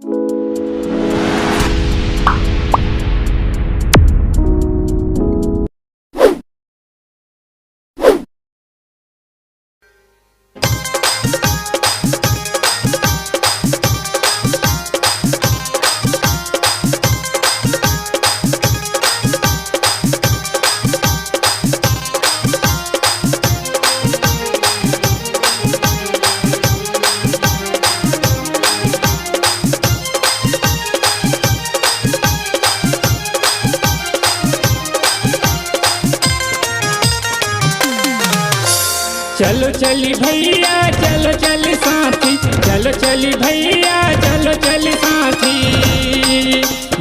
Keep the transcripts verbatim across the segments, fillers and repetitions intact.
चलो चली भैया, चलो चली साथी, चलो चली भैया, चलो चली साथी।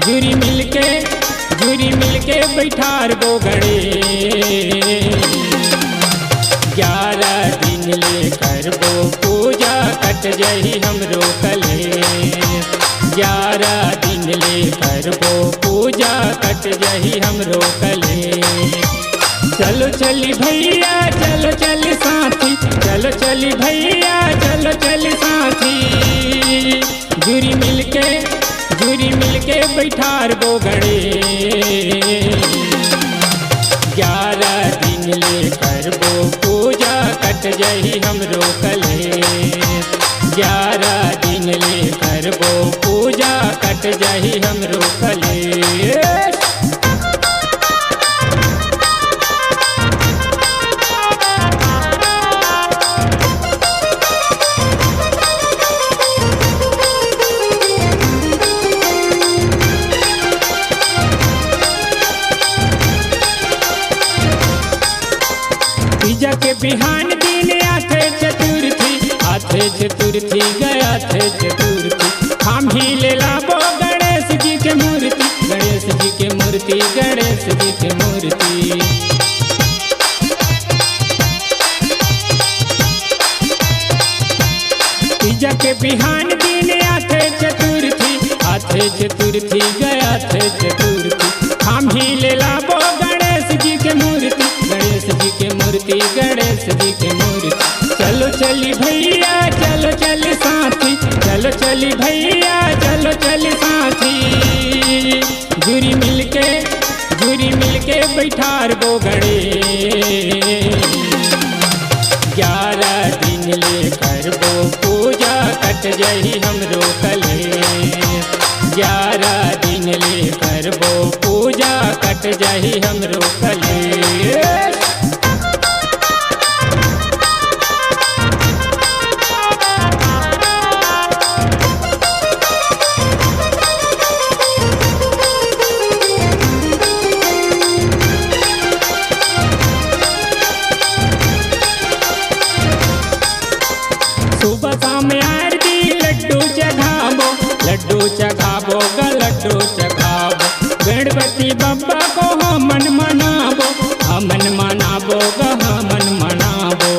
जुरी मिलके, जुरी मिलके बैठार बो गणेश। ग्यारह दिन ले करबो पूजा, कट जही हमरो कलेश। ग्यारह दिन ले करबो पूजा, कट जही हमरो कलेश। चलो चली भैया, चलो चली साथी, चलो चली भैया, चलो चली साथी। जुरी मिलके, जुरी मिलके बैठार बो गणेश। ग्यारह दिन ले करबो पूजा, कट जही हमरो कलेश। ग्यारह दिन ले करबो पूजा, कट जही हमरो कलेश। तीजा के बिहान दिन आथे चतुर्थी, आथे चतुर्थी गे आथे चतुर्थी। हम ही ले लाबो गणेश जी के मूर्ति, गणेश जी के मूर्ति, गणेश जी के मूर्ति। तीजा के बिहान दिन आथे चतुर्थी, आथे चतुर्थी गे आथे चतुर्थी। हम ही ले लाबो गणेश जी के मूर्ति, गणेश जी के मूर्ति, गणेश जी के मूर्ति। चलो चली भैया, चलो चली साथी, चलो चली भैया, चलो चली साथी। जुरी मिलके, जुरी मिलके बैठार बो गणेश। ग्यारह दिन ले करबो पूजा, कट जही हमरो कलेश। ग्यारह दिन ले करबो पूजा, कट जही हमरो कलेश। सुबह शाम आरती लड्डू चघाबो, लड्डू चघाबो ग लड्डू चघाबो। गणपति बप्पा को हमन मनाबो, हमन मनाबो ग हमन मनाबो।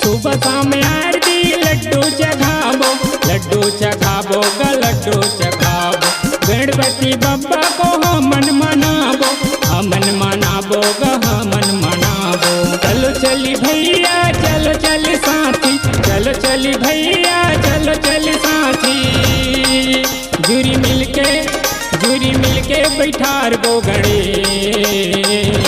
सुबह शाम आरती लड्डू चघाबो, लड्डू चघाबो ग लड्डू चघाबो। गणपति बप्पा को हमन मनाबो, हमन मनाबो ग हमन मनाबो। चलो चली भैया, चलो चली साथी, चलो चली भैया, चलो चली साथी। जुरी मिलके, जुरी मिलके बैठार बो गणेश।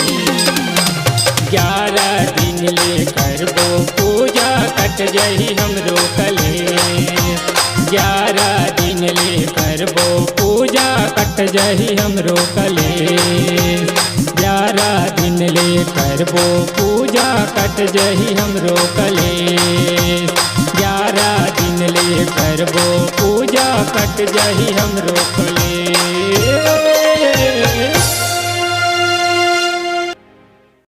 ग्यारह दिन ले करबो पूजा, कट जही हमरो कलेश। ग्यारह दिन ले करबो पूजा, कट जही हमरो कलेश। ग्यारह दिन ले करबो पूजा, कट जही हमरो कलेश। ग्यारह दिन ले करबो पूजा, कट जही हमरो कलेश।